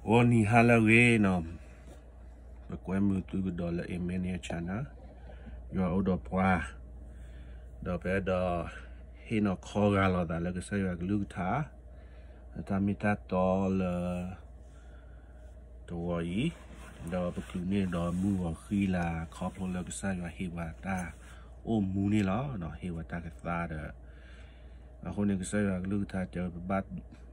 ဂီၤနံၤဟါလၢအဂ့ၤနီၤ, ပကွဲမုာ်သုကဒီးလၢ Emmanuel Channel, ယွၤအိၣ်ဒီးပှၤ, ဒီးပအဲၣ်ဒိး ဟ့ၣ်နီၤခီဂာ်လိာ်သးလၢကစၢ်ယွၤကလုၢ်ကထါ, တၢ်မ့ၢ်တၢ်တီလၢ တဝီအံၤ, ဒီးပချုးန့ၢ်ဒီးမုၢ်ဂီၤဃံလၤ ခီဖျိလၢကစၢ်ယွၤဟ့ၣ်ပှၤတၢ်အိၣ်မူန့ၣ်လီၤ. ဟ့ၣ်ပှၤတၢ်ကသါဒီး အဃိန့ၣ် ကစၢ်ယွၤကလုၢ်ကထါတဲဝဲ ပဘၣ်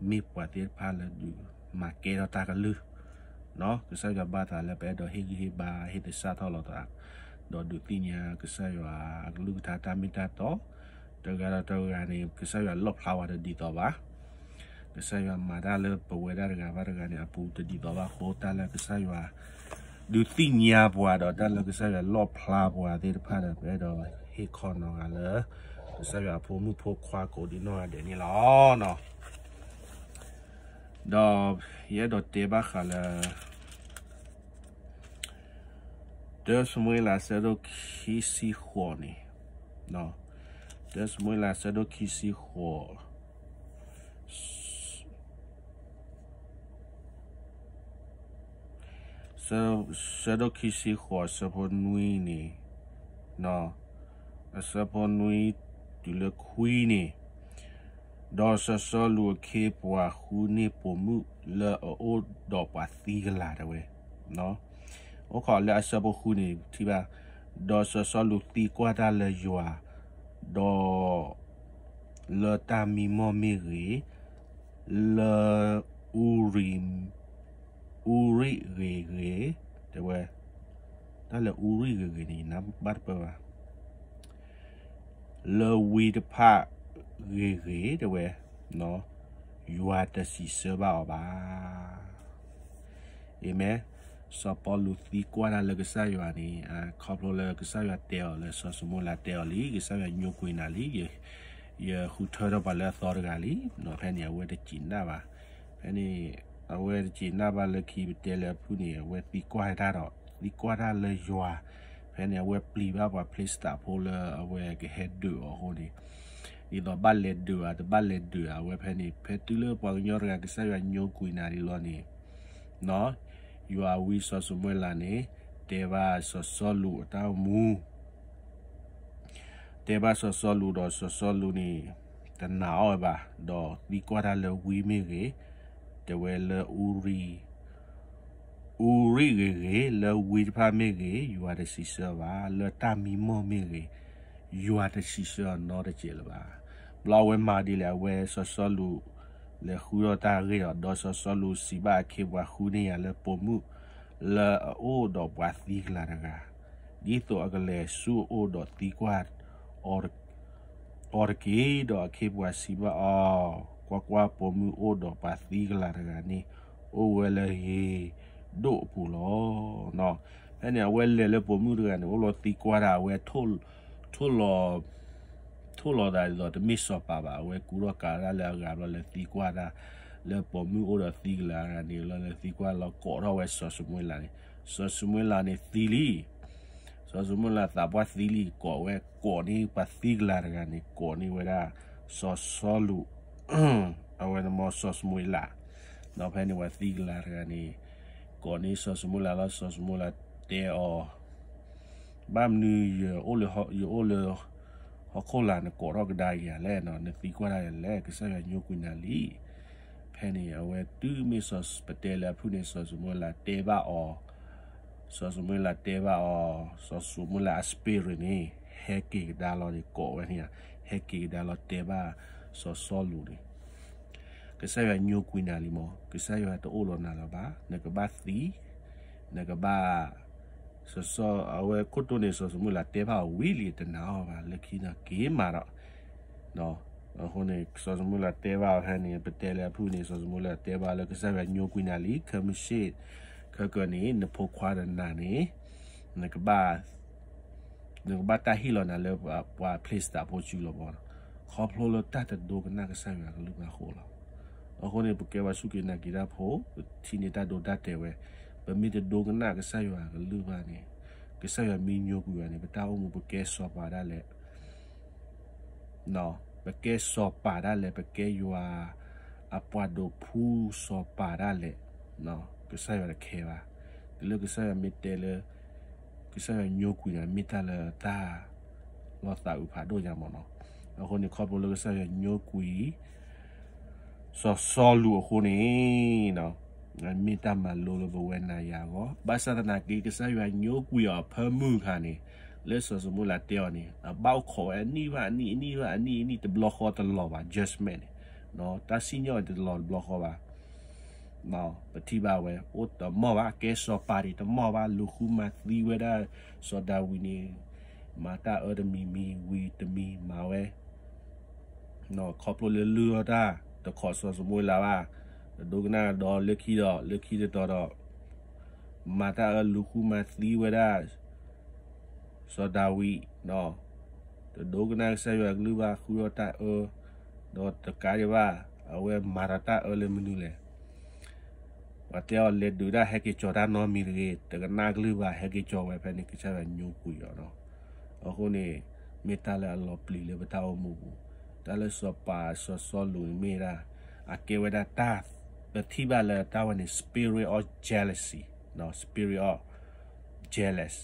မ့ၢ်ပှၤသ့ၣ်တဖၣ်လၢဒုးမၤကဲထီၣ်တၢ်ကလုၢ်, ကစၢ်ယွၤဘၣ်သးလၢပအဲၣ်ဒိးဟ့ၣ်ဂံၢ်ဟ့ၣ်ဘါ ဟ့ၣ်သဆၣ်ထီၣ်လိာ်သး, ဒီးဒုးသ့ၣ်ညါကစၢ်ယွၤအကလုၢ်ကထါတၢ်မ့ၢ်တၢ်တီ, တဂၤဒီးတဂၤန့ၣ် ကစၢ်ယွၤလီၣ်ဖျါဝဲတဒ်သိးဘၣ်. ကစၢ်ယွၤမၤတၢ်လၢပဝဲဒၣ်တဂၤဘၣ်တဂၤန့ၣ် အပူၤတဒ်သိးဘၣ်အဃိ တၢ်လၢကစၢ်ယွၤ ဒုးသ့ၣ်ညါပှၤဒီးတၢ်လၢကစၢ်ယွၤလီၣ်ဖျါပှၤသ့ၣ်တဖၣ်ဒီး ပအဲၣ်ဒိးဟ့ၣ်ခီနီၤဂာ်လၢ ကစၢ်ယွၤအဖိမုၣ်ဖိခွါကိးဒံနီၢ်ဂၤဒဲးန့ၣ်လီၤ. ဒီးယအဲၣ်ဒိးတဲဘၣ်ဃးလၢ တၢ ၡမူၤအ့လး အဆၢဒိၣ်ခံဆံဃိးန့ၣ်, တၢ ၡမူၤအ့လး အဆၢဒိၣ်ခံဆံဃိး ဆၢဒိၣ်ခံဆံဃိး အဆၢဖိနွံန့ၣ်, အဆၢဖိနွံတုၤလၢခွံန့ၣ်, ဒီးစီၤစီလူးအခ့အပှၤဃုန့ၢ်ပိာ်မုၣ်လၢအအိၣ်ဒီးပှၤသံကလၤတဲဝဲ, အိၣ်ခိးလၢအဆၢဖိဃုန့ၣ်ထံၣ်ဘၣ်, ဒီးစီၤစီလူးသံကွၢ်တၢ်လၢယွၤ, ဒီး လၢတၢ်မံမီၢ်မ့ၢ်ဂ့ၤ, လၢ အူရံ, အူရံဂ့ၤဂ့ၤ, တဲဝဲ, တၢ်လၢအူရံဂ့ၤဂ့ၤန့ၣ် နၢ်ဘၣ်တပၢၢ်ဘၣ်, လၢဝံတဖၣ်ဂ့ၤဂ့ၤ တဲဝဲ, ယွၤတစံးဆၢဘၣ်အီၤဘၣ်. အၤမ့ၣ်, စီၤပီလူးသံကွၢ်တၢ်လၢကစၢ်ယွၤန့ၣ် ခီဖျိလၢကစၢ်ယွၤတဲအီၤလၢ စီၤၡမူၤအ့လးတဲအီၤလံ, ကစၢ်ယွၤညိကွံာ်နၤလံ, ယဃုထၢထီၣ်ပှၤလၢအသီတဂၤလံ, ဖဲန့ၣ် အဝဲတစံးနၢ်ဘၣ်, ဖဲန့ၣ် အဝဲတစံးနၢ်ဘၣ်လၢခံ ပတဲလၢအဖုၣ်န့ၣ် အဝဲသံကွၢ်တၢ်ဒီး သံကွၢ်တၢ်လၢယွၤ, ဖဲန့ၣ် အဝဲပျံၤဘၣ်ပှၤဖံလံးစတံးဖိလၢအဝဲကဟဲဒုးအီၤအဃိန့ၣ်, ဒ်သိးဘၣ်လဲၤဒုးဧါ တဘၣ်လဲၤဒုးဧါ, အဝဲဖဲန့ၣ် ဖဲတုၤလၢပှၤကညီတဂၤ ကစၢ်ယွၤညိကွံာ်နၤဒ်လီၤန့ၣ် ယွၤဝံစီၤၡမူၤအ့လးန့ၣ် တဲဘၣ်စီၤစီလူးအတၢ်အိၣ်မူ, တဲဘၣ်စီၤစီလူးဒီးစီၤစီလူးန့ၣ် တနာ်အီၤဝဲဘၣ်, ဒီးသံကွၢ်တၢ်လၢဝံမ့ၢ်ဂ့ၤ, တဲဝဲလၢ အူရံဂ့ၤဂ့ၤ, လၢဝံတဖၣ်မ့ၢ်ဂ့ၤ, ယွၤတစံးဆၢဘၣ်, လၢတၢ်မံမီၢ်မ့ၢ်ဂ့ၤ, ယွၤတစံးဆၢအီၤနီတစဲးလၢၤဘၣ်. ဘျီအဝဲမၤဒ်လဲၣ်, အဝဲစီၤစီလူး လဲၤဃုထီၣ်တၢ်အဂ့ၢ်ဒီး, ဒီးစီၤစီလူးစံးဘၣ်အခ့အပှၤ, ဃုန့ၢ်ယၤလၢပိာ်မုၣ်လၢအအိၣ်ဒီးပှၤသံကလၤတဂၤ, ဒ်သိးအကလဲၤဆူအအိၣ်ဒီးသံကွၢ် အီၤတက့ၢ်. ဒီးအခ့အပှၤစံးဘၣ်အီၤ, ကွၢ်ကွၢ်, ပိာ်မုၣ်အိၣ်ဒီးပှၤသံကလၤတဂၤန့ၣ် အိၣ်ဝဲလၢဂ့ၤဒိၣ်အပူၤလီၤ. ဖဲန့ၣ် အဝဲလဲၤလၢပိာ်မုၣ်တဂၤန့ၣ် အိၣ်လီၤသံကွၢ်တၢ်, အဝဲ ထိၣ်လီၤသးဒ်သိးတမ့ၢ်စီၤပၤဘၣ်, အဝဲကူထီၣ်ကးတၢ်လၢအဂၤဘျီ လဲၤသံကွၢ်တၢ် လၢပိာ်မုၣ်အိၣ်ဒီးသံကလၤတဂၤန့ၣ်လီၤ. လဲၤသံကွၢ်လီၤကိးထီၣ်ဝဲစီၤၡမူၤအ့လးန့ၣ်, စီၤၡမူၤအ့လးန့ၣ်သံလံ, စီၤၡမူၤအ့လးသးပှၢ်သံလံ, ကိးဝဲ, ကိးန့ၢ်ပှၤသံကလၤတဂၤန့ၣ် ကိးန့ၢ်ဝဲဒၣ် စီၤစီလူး, အဝဲန့ၣ်မ့ၢ်စီၤၡမူၤအ့လး, ဒီးဖဲန့ၣ်ပှၤသံကလၤတဂၤန့ၣ် ကိးန့ၢ်စီၤၡမူၤအ့လးလီၤ. စီၤၡမူၤအ့လးတဲအီၤ, ဘၣ်မနုၤ ယအိၣ်လၢဟီၣ်ခိၣ်လာ် နကိးထီၣ်ကဒါက့ၤယၤလဲၣ်, နသံကွၢ်တၢ်ယၤလဲၣ်, ကစၢ်ယွၤညိကွံာ်နၤလံ. ဖဲန့ၣ် အဝဲတုၤမ့ၢ်စီၤ ပတဲလၢအဖုၣ်န့ၣ် စီၤၡမူၤအ့လးတဲဘၣ်အီၤ, စီၤၡမူၤအ့လးတဲဘၣ်အီၤ, စီၤၡမူၤအ့လးအ spirit န့ၣ် ဟဲက့ၤကဒါလီၤန့ၣ် ကိးဝဲန့ၣ်ဧါ, ဟဲက့ၤကဒါလီၤတဲဘၣ်စီၤစီလူးန့ၣ် ကစၢ်ယွၤညိကွံာ်နၤလံမး, ကစၢ်ယွၤတအိၣ်လီၤနၤလၢၤဘၣ်, နကဘၣ်သံ, နကဘၣ် စီၤစီ အဝဲခိၣ်တိန့ၣ် စီၤၡမူၤအ့လးတဲဘၣ်အီၤဝံၤလံ တနာ်အီၤဘၣ်, လၢခံန့ၣ်က့ၤမးဒီး, အဃိန့ၣ် စီၤၡမူၤအ့လးတဲဘၣ်အီၤဖဲန့ၣ် ပတဲလၢအဖုၣ်န့ၣ် စီၤၡမူၤအ့လးတဲဘၣ်လၢကစၢ်ယွၤညိကွံာ်နၤလံ, ခဲမုၢ်ဆ့ၣ်ခဲကၢန့ၣ် နဖိခွါဒီးနၤန့ၣ် နကဘၣ် နကဘၣ်တၢ်ဟ့ၣ်လီၤနၤလၢပှၤဖံလံးစတံးဖိစုလီၤဘၣ်, ခီဖျိလၢတၢ်တဒိကနၣ်ကစၢ်ယွၤအကလုၢ်ဘၣ်အဃိလီၤ. အဃိန့ၣ် ပကဲပှၤစူၢ်က့ၤနာ်က့ၤတၢ်ဖိ, ပထံၣ်န့ၢ်တၢ်ဒိတၢ်တဲာ်ဝဲ, ပမ့ၢ်တဒိကနၣ်ကစၢ်ယွၤအကလုၢ်ဘၣ်န့ၣ်, ကစၢ်ယွၤမ့ၢ်ညိကွံာ်ယၤန့ၣ် ပတၢ်အိၣ်မူပကဲစီၤပၤဒၣ်လဲာ် ပကဲစီၤပၤဒၣ်လဲာ်, ပကဲယွၤအပှၤဒိးဖှူစီၤပၤဒၣ်လဲာ်, ကစၢ်ယွၤတခဲဘၣ်. တုၤလၢကစၢ်ယွၤမ့ၢ်တဲလၢ ကစၢ်ယွၤညိကွံာ်န့ၣ် မ့ၢ်တၢ်လၢတၢ်လီၤသးအုးဖးဒိၣ်ညါမးနီၤ. အဃိန့ၣ် ခီဖျိလၢကစၢ်ယွၤညိကွံာ် စီၤစီလူးအဃိန့ၣ် မ့ၢ်တၢ်မၤလိလၢပဝဲနၤယၤအဂီၢ်, ဘၣ်ဆၣ်သနာ်က့ ကစၢ်ယွၤညိကွံာ်အီၤအဖၢမုၢ်အခါန့ၣ် လၢစီၤၡမူၤအ့လးတဲအီၤန့ၣ် အဘၣ်အိၣ်ခိးဝဲအနံၣ်ဘၣ်အနံၣ် အနံၣ်ဘၣ်အနံၣ် အနံၣ်တဘျီဃီတလီၤဘၣ် judgment န့ၣ်, တၢ်စံၣ်ညီၣ်န့ၣ်တလီၤတဘျီဃီဘၣ်. ပထံၣ်ဘၣ်ဝဲ အိၣ်တမီၢ်ဘၣ် ကဲစီၤပၤဒံးတမီၢ်ဘၣ် လူၤဃုမၤသံဝဲဒၣ် စီၤဒၤဝံးန့ၣ် မၤတၢ်အၢတမံၤမံၤဝံၤတမံၤမၤဝဲ ခီဖျိလၢလုၢ်အီၣ်တၢ် တခိးစီၤၡမူၤအ့လးဘၣ်, တဒိကနၣ်ဒီးလၢခံဒီး လၢခံတတီၤဒီး မၤတၢ်အၢလူၤဃုမၤသံဝဲဒၣ် စီၤဒၤဝံး, တဒိကနၣ်ကစၢ်ယွၤကလုၢ်ဘၣ် ဃုအီၣ်တၢ်အၢ, ဒီးတကးဒံးဘၣ် အဝဲမၤဒီးတၢ်အၢလၢမနုၤလဲၣ်. ပှၤတဲအီၤလဲၤဒုးဒၣ်ဟဲက့ၤကၠီၤတၢ်နီတမံၤတဂ့ၤ, တကနၣ်ကလုၢ်ဘၣ် ဟဲက့ၤကၠီၤဝဲဖဲန့ၣ် ကစၢ်ယွၤညိကွံာ်အီၤနီၤ. အဃိန့ၣ် မ့ၢ်တၢ်လၢအလီၤပျံၤလၢပတၢ်အိၣ်မူပူၤ, တၢ်လၢစီၤပၤစီၤစီလူးန့ၣ်မ့ၢ်ဒၣ် အကဲဝဲဒၣ်တၢ် ပထံၣ်ဘၣ်လၢတၢ်ဝဲန့ၣ် spirit of jealousy, spirit of jealous,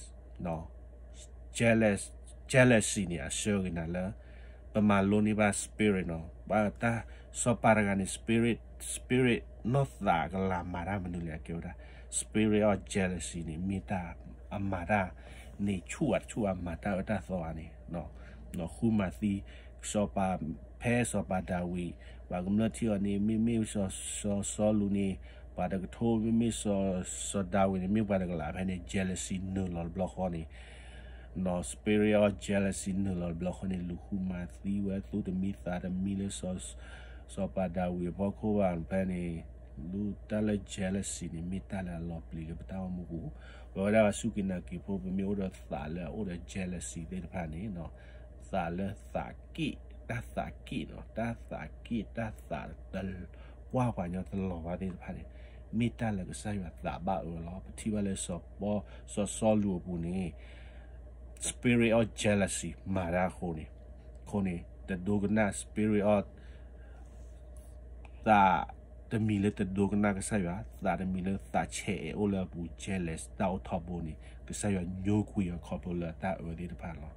jealous, jealousy န့ၣ် အဆၢဂ့ၤနၤလၢ ပမၤလိန့ၢ်ဘၣ် spirit နီၤ, ဘၣ်တၢ်စီၤပၤတဂၤန့ၣ် spirit, spirit နီၢ်သးကလၤမၤတၢ်မနုၤလဲၣ် အကဲဝဲဒၣ် spirit of jealousy န့ၣ် မ့ၢ်တၢ်အမၤတၢ်န့ၣ် ဆူၣ်အဆူၣ်အမၤတၢ်အၢတၢ်သီဧါန့ၣ် ဃုမၤသံ စီၤပၤ ဖဲစီၤပၤဒၤဝံး ပှၤကမျၢၢ်ထံၣ်အီၤန့ၣ် မ့မ့ၢ်စီၤစီလူးန့ၣ် ပှၤတကထိ မ့မ့ၢ်စီၤစီၤဒၤဝံးန့ၣ် မ့ၢ်ပှၤတကလးဖဲန့ၣ် jealousy နုာ်လီၤတဘျီဃီန့ၣ် နီၤ spirit of jealousy နုာ်လီၤတဘျီဃီန့ၣ် လူၤဃုမၤသံဝဲ သူၣ်တမံသးတမံလၢစီၤ စီၤပၤဒၤဝံးအဖီခိၣ်ဘၣ်ဖဲန့ၣ် လူၤတၢ်လၢ jealousy န့ၣ် မ့ၢ်တၢ်လၢအလီၤပျံၤလၢပတၢ်အိၣ်မူပူၤ, ပဝဲဒၣ်ပှၤစူၢ်က့ၤနာ်က့ၤဖိ ပမ့ၢ်အိၣ်ဒီးသးလၢအအိၣ်ဒီး jealousy သ့ၣ်တဖၣ်န့ၣ် သးလၢသးက့ၣ်, တၢ်သးက့ၣ်နီၤ, တၢ်သးက့ၣ်, တၢ်သးတ ကွၢ်ပှၤညီတလီၤဘၣ်သ့ၣ်တဖၣ်န့ၣ် မ့ၢ်တၢ်လၢကစၢ်ယွၤသးဘၣ်အၢလီၤ. ပထံၣ်ဘၣ်လၢစီၤပီ စီၤစီလူးအပူၤန့ၣ် spirit of jealousy မၤတၢ်အဃိန့ၣ်, အဃိန့ၣ် တဒိကနၣ် spirit of သးတမံၤလၢတဒိကနၣ်ကစၢ်ယွၤ, သးတမံၤလၢသးဆဲးအဲၣ်အိၣ်လၢအပူၤ jealous တၢ်အိၣ်ထီဘိန့ၣ် ကစၢ်ယွၤညိကွံာ်အီၤခီဖျိလၢအတၢ်အၢသ့ၣ်တဖၣ်လီၤ.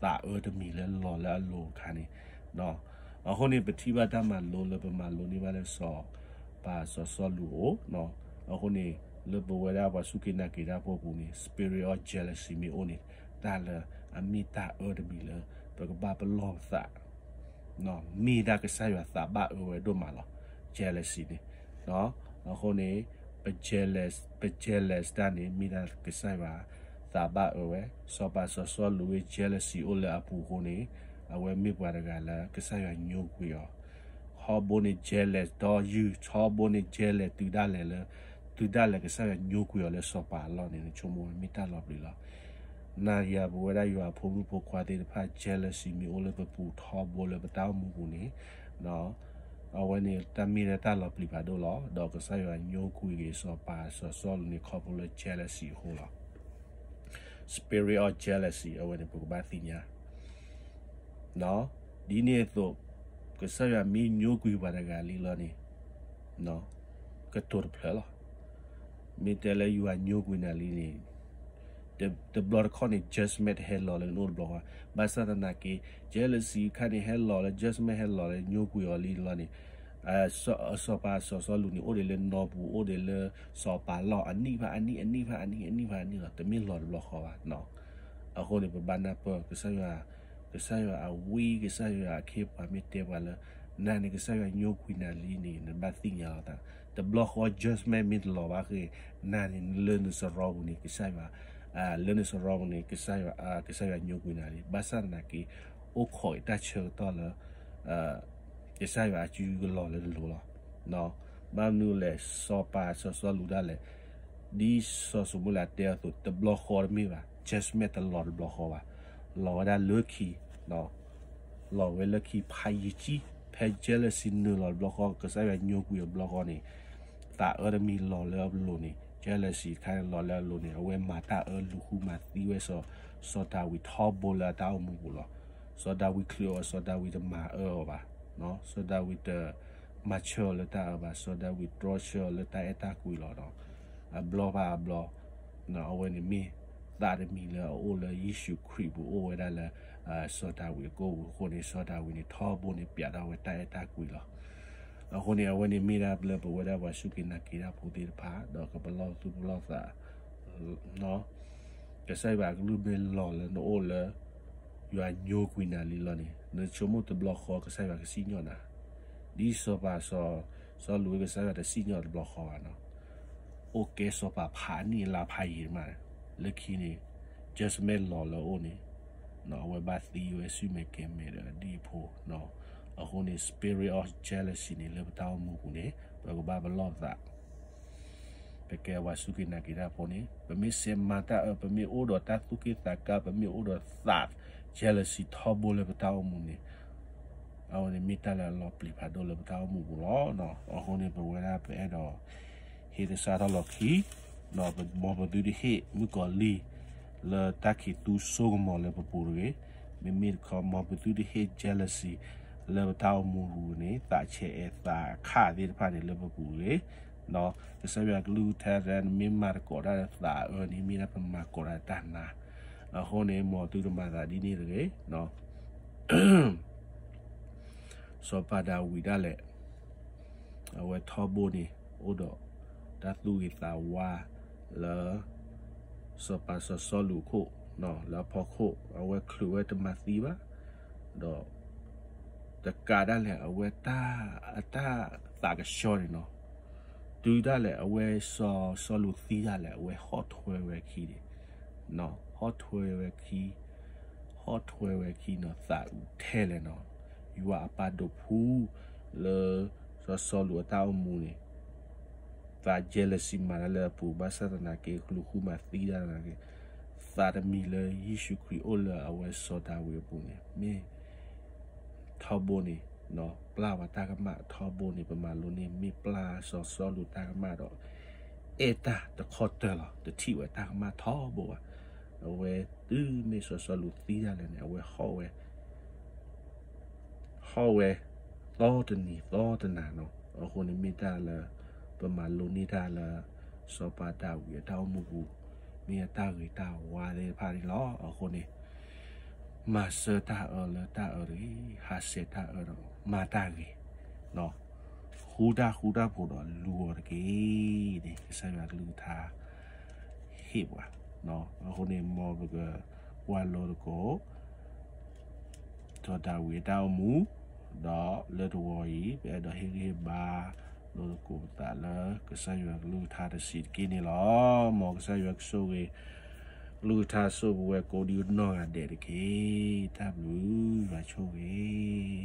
သးအၢတမံၤလၢလီၤလၢအလိၤအခါန့ၣ်, အဃိန့ၣ် ပထံၣ်ဘၣ်တၢ်မၤလိလၢပမၤလိန့ၢ်ဘၣ်လၢစီၤပၤစီၤစီလူးအိၣ်, အဃိန့ၣ် လၢပဝဲဒၣ်ပှၤစူၢ်က့ၤနာ်က့ၤတၢ်ဖိပူၤန့ၣ် spirit of jealousy မ့ၢ်အိၣ်န့ၣ် တၢ်လၢအမ့ၢ်တၢ်အၢတမံၤလၢ ပကဘၣ်ပလီၢ်ပသး မ့ၢ်ဒၣ်ကစၢ်ယွၤသးဘၣ်အၢဝဲဒိၣ်မးလီၤ. jealousy န့ၣ်, အဃိန့ၣ် ပ jealous, ပ jealous တၢ်န့ၣ် မ့ၢ်ဒၣ်ကစၢ်ယွၤသးဘၣ်အၢဝဲ, စီၤပၤစီၤစီလူးဝဲ jealousy အိၣ်လၢအပူၤအဃိန့ၣ် အဝဲမ့ၢ်ပှၤတဂၤလၢကစၢ်ယွၤညိကွံာ်အီၤ ထီဘိန့ၣ် jealous ဒီးယုၢ် ထီဘိန့ၣ် jealous တုၤဒၣ်လဲာ်လၢ တုၤဒၣ်လဲာ်ကစၢ်ယွၤညိကွံာ်အီၤလၢစီၤပၤအလီၢ်န့ၣ် နဆိကမိၣ်ဝဲမ့ၢ်တၢ်လီၤပျံၤလီၤ. နၤယၤပဝဲဒၣ်ယွၤအဖိမုၣ်ဖိခွါသ့ၣ်တဖၣ် jealousy မ့ၢ်အိၣ်လၢပပူၤထီဘိလၢပတၢ်အိၣ်မူပူၤန့ၣ် အဝဲန့ၣ်တၢ်မ့ၢ်ဒၣ်တၢ်လီၤပျံၤဖးဒိၣ်လီၤ. ဒီးကစၢ်ယွၤညိကွံာ်က့ၤစီၤပၤစီၤစီလူးန့ၣ် ခီဖျိလၢ jealousy အဃိလီၤ. spirit of jealousy အဝဲန့ၣ်ပကဘၣ်သ့ၣ်ညါ ဒ်န့ၣ်အသိး ကစၢ်ယွၤမ့ၢ်ညိကွံာ်ပှၤတဂၤလံလီၤန့ၣ် ကတိၤတဖျၢၣ်လီၤ. မ့ၢ်တဲလၢယွၤညိကွံာ်နၤလံန့ၣ် တဘျီတခီၣ်န့ၣ် judgment တဟဲလီၤလၢနအိၣ်တဘျီဃီ, ဘၣ်ဆၣ်သနာ်က့ jealousy ခါန့ၣ်ဟဲလီၤလၢ judgment ဟဲလီၤလၢညိကွံာ်အီၤလံလီၤန့ၣ် စီၤပၤစီၤစီလူးန့ၣ် အိၣ်ဒံးလၢနီၢ်ပူၤ အိၣ်ဒံးလၢစီၤပၤလီၢ် အနံၣ်ဘၣ်အနံၣ် အနံၣ်ဘၣ်အနံၣ် အနံၣ်ဘၣ်အနံၣ်လီၤ, တမ့ၢ်လီၤတဘျီဃီဘၣ်. အဃိန့ၣ် ပဘၣ်နၢ်ပၢၢ် ကစၢ်ယွၤ ကစၢ်ယွၤအဝံ ကစၢ်ယွၤအခ့အပှၤမ့ၢ်တဲပှၤလၢ နၤန့ၣ် ကစၢ်ယွၤညိကွံာ်နၤလံန့ၣ် နဘၣ်သ့ၣ်ညါလီၤသး, တဘျီဃီ judgment မ့ၢ်တလီၤဘၣ်ဃီ နၤန့ၣ်လၢနစရီပူၤန့ၣ် ကစၢ်ယွၤ လၢနစရီပူၤန့ၣ် ကစၢ်ယွၤ ကစၢ်ယွၤညိကွံာ်နၤလံ, ဘၣ်ဆၣ်သနာ်က့ အိၣ်ခိးအံၤတၢ်ဆၢကတီၢ်လၢ ကစၢ်ယွၤအစုကလီၤလၢနလိၤလီၤ. ဘၣ်မနုၤလဲၣ် စီၤပၤစီၤစီလူးဒၣ်လဲာ် ဒ်စီၤၡမူၤအ့လးတဲအသိး တဘျီဃီတမ့ၢ်ဘၣ်, judgment တလီၤတဘျီဃီဘၣ်, လီၤဝဲဒၣ်လၢခံ, လီၤဝဲလၢခံဖးယံၤကံ, ဖဲ jealousy နုာ်လီၤတဘျီဃီ ကစၢ်ယွၤညိကွံာ်အဘျီဃီန့ၣ် သးအၢတမံၤလီၤလၢအလိၤန့ၣ် jealousy ခါန့ၣ်လီၤလၢအလိၤန့ၣ် အဝဲမၤတၢ်အၢလူၤဃုမၤသံဝဲစီၤ စီၤဒၤဝံးထီဘိလၢအတၢ်အိၣ်မူပူၤလီၤ. စီၤဒၤဝံးချုးအီၤ စီၤဒၤဝံးတမၤအၢအီၤဘၣ်, စီၤဒၤဝံးတ မၤဆၢအီၤလၢတၢ်အၢဘၣ်, စီၤဒၤဝံးတြီဆၢအီၤလၢတၢ်အဲၣ်တၢ်ကွံလီၤဒီး အဘျီဘၣ်အဘျီ, အဝဲန့ၣ်မ့ၢ်သးတမံၤလၢအအိၣ်လၢယ့ၣ်ၡူးခရံာ်ပူၤ အိၣ်ဝဲဒၣ်လၢ စီၤဒၤဝံးအကိာ်ပူၤအဃိန့ၣ် စီၤဒၤဝံးန့ၣ် ထီဘိန့ၣ် ပျးထီၣ်ဝဲတၢ်အဲၣ်တၢ်ကွံလီၤ. အဃိန့ၣ် အဝဲန့ၣ်မ့ၢ်ဒၣ်လၢပဝဲဒၣ်ပှၤစူၢ်က့ၤနာ်က့ၤတၢ်ဖိသ့ၣ်တဖၣ် ဒီးကပလီၢ်သူၣ်ပလီၢ်သး ကစၢ်ယွၤကလုၢ်မ့ၢ်လီၤလၢနအိၣ်လၢ ယွၤညိကွံာ်နၤလံလီၤန့ၣ် နဆိကမိၣ်တဘျီဃီကစၢ်ယွၤကစံၣ်ညီၣ်နၤ, ဒ်စီၤပၤစီၤစီလူးကစၢ်ယွၤတစံၣ်ညီၣ်တဘျီဃီဘၣ်နီၤ, အိၣ်ကဲစီၤပၤဖးနံၣ်အလါဖးယံာ်မး, လၢခံန့ၣ် just မ့ၢ်လီၤလၢအအိၣ်န့ၣ် အဝဲဘၣ်သံဝဲဆူၣ်မဲာ်ကဲၤမဲာ်ဒီးအဒံၣ်အဖိ, အဃိန့ၣ် spirit of jealousy န့ၣ် လၢပတၢ်အိၣ်မူပူၤန့ၣ် ပကဘၣ်ပလီၢ်သး ပကဲပှၤစူၢ်က့ၤနာ်က့ၤတၢ်ဖိန့ၣ် ပမ့ၢ်စဲးမၤတၢ်အၢ ပမ့ၢ်အိၣ်ဒီးတၢ်သူၣ်က့ၣ်သးကါ ပမ့ၢ်အိၣ်ဒီးသး jealousy ထီဘိလၢပတၢ်အိၣ်မူန့ၣ် အဝဲန့ၣ်မ့ၢ်တၢ်လၢအလီၤပျံၤဖးဒိၣ်လၢပတၢ်အိၣ်မူပူၤလီၤ. အဃိန့ၣ် ပဝဲဒၣ်ပအဲၣ်ဒိး ဟ့ၣ်သဆၣ်ထီၣ်လီၤခံ မ်ပသုတဟ့ၣ်မုၣ်ကီၤလံၢ် လၢတၢ်ခံးသူစိကမီၤလၢပပူၤတဂ့ၤ, မ့မ့ၢ်တခီ မ်ပသုတဟ့ၣ် jealousy လၢပတၢ်အိၣ်မူပူၤန့ၣ် သးဆဲးအဲးသးခးသ့ၣ်တဖၣ်န့ၣ်လၢပပူၤတဂ့ၤ, ကစၢ်ယွၤကလုၢ်ကထါ နမ့ၢ်မၤသကိးတၢ်ဒီးသးအၢန့ၣ် မ့ၢ်ဒၣ်ပမၤသကိးတၢ်တၢ်နါ, အဃိန့ၣ် မ်သုတမၤသးဒ်န့ၣ်တဂ့ၤ. စီၤပၤဒၤဝံးဒၣ်လဲာ် အဝဲထီဘိန့ၣ် အိၣ်ဒီးတၢ်သူၣ်ဂ့ၤသးဝါလၢ စီၤပၤစီၤစီလူးအခိၣ်, လၢအဖီခိၣ် အဝဲချုးဝဲတမၤသံဘၣ်, ဒီး တကးဒၣ်လဲာ် အဝဲတၢ် အတၢ်သးကဆှီန့ၣ်နီၤ, တုၤဒၣ်လဲာ် အဝဲစီၤစီလူးသံဒၣ်လဲာ် အဝဲဟီၣ်ထွဲဝဲခံန့ၣ်, ဟီၣ်ထွဲဝဲခံ ဟီၣ်ထွဲဝဲခံနီၤ သးအုးထဲလဲၣ်နီၤ, ယွၤအပၢ်ဒိးဖှူ လၢ စီၤစီလူးအတၢ်အိၣ်မူန့ၣ် သး jealousy မၤတၢ်လၢအပူၤ ဘၣ်ဆၣ်သနာ်က့ ကလူးဃုမၤသံတၢ်သနာ်က့, သးတမံၤလၢယ့ၣ်ၡူးခရံာ်အိၣ်လၢအဝဲစီၤဒၤဝံးအပူၤန့ၣ် မ့ၢ် ထီဘိန့ၣ် ပျၢ်ဝဲတၢ်ကမၣ်ထီဘိန့ၣ် ပမၤလိန့ၢ် မ့ၢ်ပျၢ်စီၤစီလူးတၢ်ကမၣ်ဒီး အဲၣ်တၢ်တခီတၢၤလီၤ တထံၣ်ဝဲတၢ်ကမၣ်ထီဘိဘၣ်. အဝဲတုၤမ့ၢ်စီၤစီလူးသံဒၣ်လဲာ်န့ၣ် အဝဲဟီၣ်ဝဲ ဟီၣ်ဝဲ သီတနံၤသီတနၤနီၤ. အဃိန့ၣ်မ့ၢ်တၢ်လၢ ပမၤလိန့ၢ်တၢ်လၢ စီၤပၤဒၤဝံးအတၢ်အိၣ်မူပူၤ မ့ၢ်အတၢ်ဂ့ၤတၢ်ဝါသ့ၣ်တဖၣ်န့ၣ်လီၤ. အဃိန့ၣ် မၤစၢၤတၢ်အၢလၢတၢ်အၢတဂ့ၤ, ဟးဆှဲးတၢ်အၢဒီးမၤတၢ်ဂ့ၤ, ဃူတၢ်ဃူတၢ်ဖိးဒီးလူၤအီၤတက့ၢ်န့ၣ် ကစၢ်ယွၤကလုၢ်ကထါ ဟ့ၣ်ပှၤ. အဃိန့ၣ် မ်ပကကွၢ်လိသကိး စီၤဒၤဝံးအတၢ်အိၣ်မူ, ဒီးလၢတဝီအံၤ ပအဲၣ်ဒိးဟ့ၣ်ဂံၢ်ဟ့ၣ်ဘါ လိသကိးပသးလၢကစၢ်ယွၤကလုၢ်ကထါတဆံးတက့ၢ်န့ၣ်လီၤ. မ်ကစၢ်ယွၤကဆိၣ်ဂ့ၤ ကလုၢ်ကထါဆိၣ်ပဝဲကိးဒံနီၢ်ဂၤဒဲးတက့ၢ်. တၢ်ဘျုးယွၤဆိၣ်ဂ့ၤ